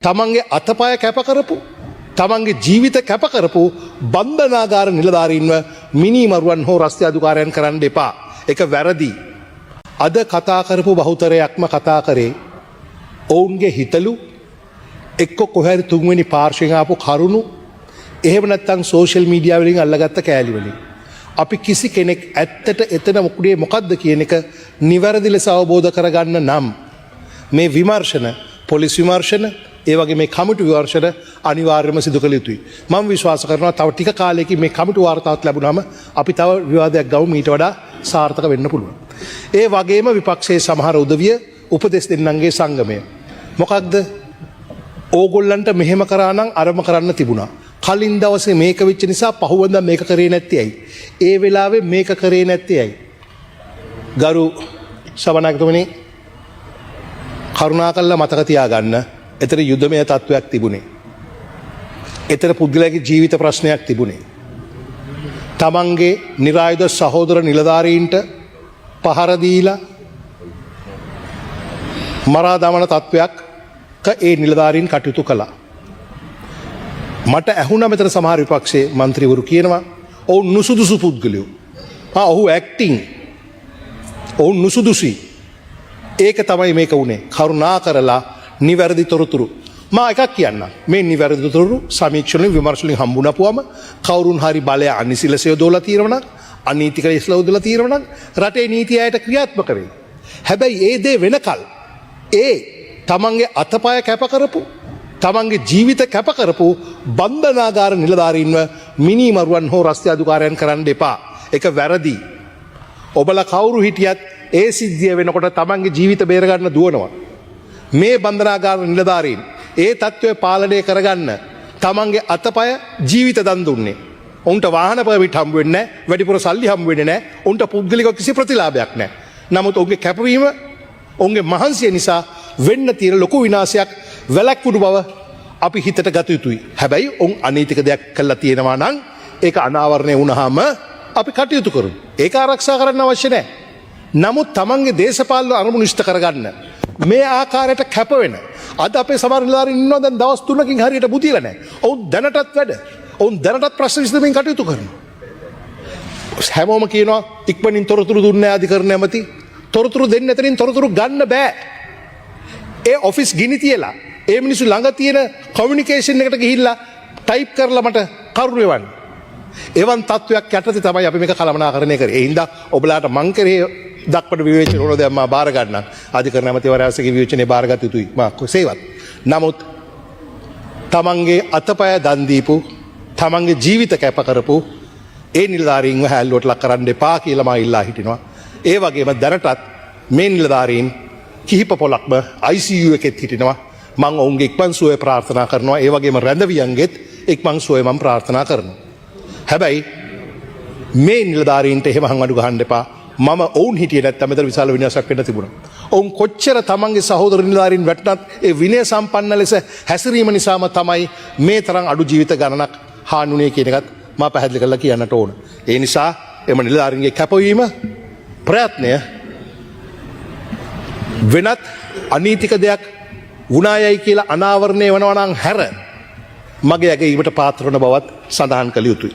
තමන්ගේ අතපය කැප කරපු, තමන්ගේ ජීවිත කැප කරපු බන්ධනාගාර නිලධාරීන්ව මිනීමරුවන් හෝ රස්තියාදුකාරයන් කරන්න එපා. ඒක වැරදි. අද කතා කරපු බහුතරයක්ම කතා කරේ ඔවුන්ගේ හිතලු, එක්ක කොහේ හරි තුන්වෙනි පාර්ශ්වයෙන් ආපු කරුණු, එහෙම නැත්නම් සෝෂල් මීඩියා වලින් අල්ලගත්ත කෑලි වලින්. අපි කිසි කෙනෙක් ඇත්තට එතන මොකද මොකද්ද කියන එක නිවැරදි ලෙස අවබෝධ කරගන්න නම් මේ විමර්ශන, පොලිස් විමර්ශන, ඒ වගේ මේ කමිටු විමර්ශන අනිවාර්යයෙන්ම සිදු කළ යුතුයි. මම විශ්වාස කරනවා තව ටික කාලයකින් මේ කමිටු වාර්තාවත් ලැබුණාම අපි තව විවාදයක් ගමු, මීට වඩා සාර්ථක වෙන්න පුළුවන්. ඒ වගේම විපක්ෂයේ සමහර උදවිය උපදෙස් දෙන්නන්ගේ සංගමය. මොකක්ද? ඕගොල්ලන්ට මෙහෙම කරා නම් අරම කරන්න තිබුණා. කලින් දවසේ මේක වෙච්ච නිසා පහුවෙන්දා මේක කරේ නැත්තේ ඇයි? ඒ වෙලාවේ මේක කරේ නැත්තේ ඇයි? ගරු සභානායකතුමනි, කරුණාකරලා මතක තියාගන්න, එතන යුදමය තත්ත්වයක් තිබුණේ. එතන පුද්ගලයාගේ ජීවිත ප්‍රශ්නයක් තිබුණේ. තමන්ගේ නිරායුධ සහෝදර නිලධාරීන්ට පහර දීලා මරා දමන තත්ත්වයක් ඒ නිලධාරීන් කටයුතු කළා. මට ඇහුණා මෙතන සමහර විපක්ෂයේ මන්ත්‍රීවරු කියනවා ඔවුන් නුසුදුසු පුද්ගලයෝ. ආ, ඔහු ඇක්ටිං. ඔවුන් නුසුදුසුයි. ඒක තමයි මේක වුණේ. කරුණා කරලා නිවැරදි තොරතුරු. මා එකක් කියන්න. මේ නිවැරදි තොරතුරු සමීක්ෂණ වලින්, විමර්ශන වලින් හම්බුනපුවම කවුරුන් හරි බලය අනිසි ලෙස යොදවලා තියෙනවා නම්, අනීතික ලෙස යොදවලා තියෙනවා නම්, රටේ නීතිය අයට ක්‍රියාත්මක වෙයි. හැබැයි ඒ දේ වෙනකල් ඒ තමන්ගේ අතපය කැප කරපු, තමන්ගේ ජීවිත කැප කරපු බන්ධනාගාර නිලධාරීන්ව මිනීමරුවන් හෝ රස්තියාදුකාරයන් කරන්න එපා. ඒක වැරදි. ඔබලා කවුරු හිටියත් ඒ සිද්ධිය වෙනකොට තමන්ගේ ජීවිත බේරගන්න දුවනවා. මේ බන්ධනාගාර නිලධාරීන් ඒ තත්ත්වය පාලනය කරගන්න තමන්ගේ අතපය ජීවිත දන් දුන්නේ. ඔවුන්ට වාහන පර්මිට් හම්බ වෙන්නේ නැහැ, වැඩිපුර සල්ලි හම්බ වෙන්නේ නැහැ, ඔවුන්ට පුද්ගලිකව කිසි ප්‍රතිලාභයක් නැහැ. නමුත් ඔවුන්ගේ කැපවීම, ඔවුන්ගේ මහන්සිය නිසා වෙන්න තියෙන ලොකු විනාශයක් වැළැක්වුණු බව අපි හිතට ගත යුතුයි. හැබැයි ඔවුන් අනීතික දෙයක් කළා තියෙනවා නම් ඒක අනාවරණය වුණාම අපි කටයුතු කරමු. ඒක ආරක්ෂා කරන්න අවශ්‍ය නැහැ. නමුත් තමන්ගේ දේශපාලන අරමුණු ඉෂ්ට කරගන්න මේ ආකාරයට කැප වෙන අද අපේ සමහර නිලධාරීන් ඉන්නවා දැන් දවස් 3කින් හරියට බුදියලා නැහැ. ඔවුන් දැනටත් වැඩ. ඔවුන් දැනටත් ප්‍රශ්න විසඳමින් කටයුතු කරනවා. හැමෝම කියනවා ඉක්මනින් තොරතුරු දුන්නේ නැහැ අධිකරණ ඇමති. තොරතුරු දෙන්න එතනින් තොරතුරු ගන්න බෑ. ඒ ඔෆිස් ගිනි තියලා ඒ මිනිස්සු ළඟ තියෙන කොමියුනිකේෂන් එකට ගිහිල්ලා ටයිප් කරලා මට කරුණු එවන්න. එවන් තත්ත්වයක් යටතේ තමයි අපි මේක කළමනාකරණය කරේ. ඒ හින්දා ඔබලාට මං කෙරෙහි දක්වන විවේචන ඕන දැන් මා බාර ගන්නම්. අධිකරණ ඇමතිවරයාගේ විවේචනය බාරගත යුතුයි. මා කොසේවත්. නමුත් තමන්ගේ අතපය දන් දීපු, තමන්ගේ ජීවිත කැප කරපු ඒ නිලධාරීන්ව හැල්ලුවට ලක් කරන්න එපා කියලා මා ඉල්ලා හිටිනවා. ඒ වගේම දැනටත් මේ නිලධාරීන් කිහිප පොලක්ම ICU එකෙත් හිටිනවා. මං ඔවුන්ගේ ඉක්මන් සුවය ප්‍රාර්ථනා කරනවා. ඒ වගේම රැඳවියන්ගෙත් ඉක්මන් සුවය මං ප්‍රාර්ථනා කරනවා. හැබැයි මේ නිලධාරීන්ට එහෙම හංවඩු ගහන්න එපා. මම ඔවුන් හිටියේ නැත්නම් මෙතන විශාල විනාශයක් වෙන්න තිබුණා. ඔවුන් කොච්චර තමන්ගේ සහෝදර නිලධාරීන් වැටුණත් ඒ විනය සම්පන්න ලෙස හැසිරීම නිසාම තමයි මේ තරම් අඩු ජීවිත ගණනක් හානි වුණේ කියන එකත් මා පැහැදිලි කරලා කියන්නට ඕන. ඒ නිසා එම නිලධාරීන්ගේ කැපවීම, ප්‍රයත්නය වෙනත් අනීතික දෙයක් වුණායයි කියලා අනාවරණය වෙනවා නම් හැර මගේ ඇගයීමට පාත්‍ර වන බවත් සඳහන් කළ යුතුයි.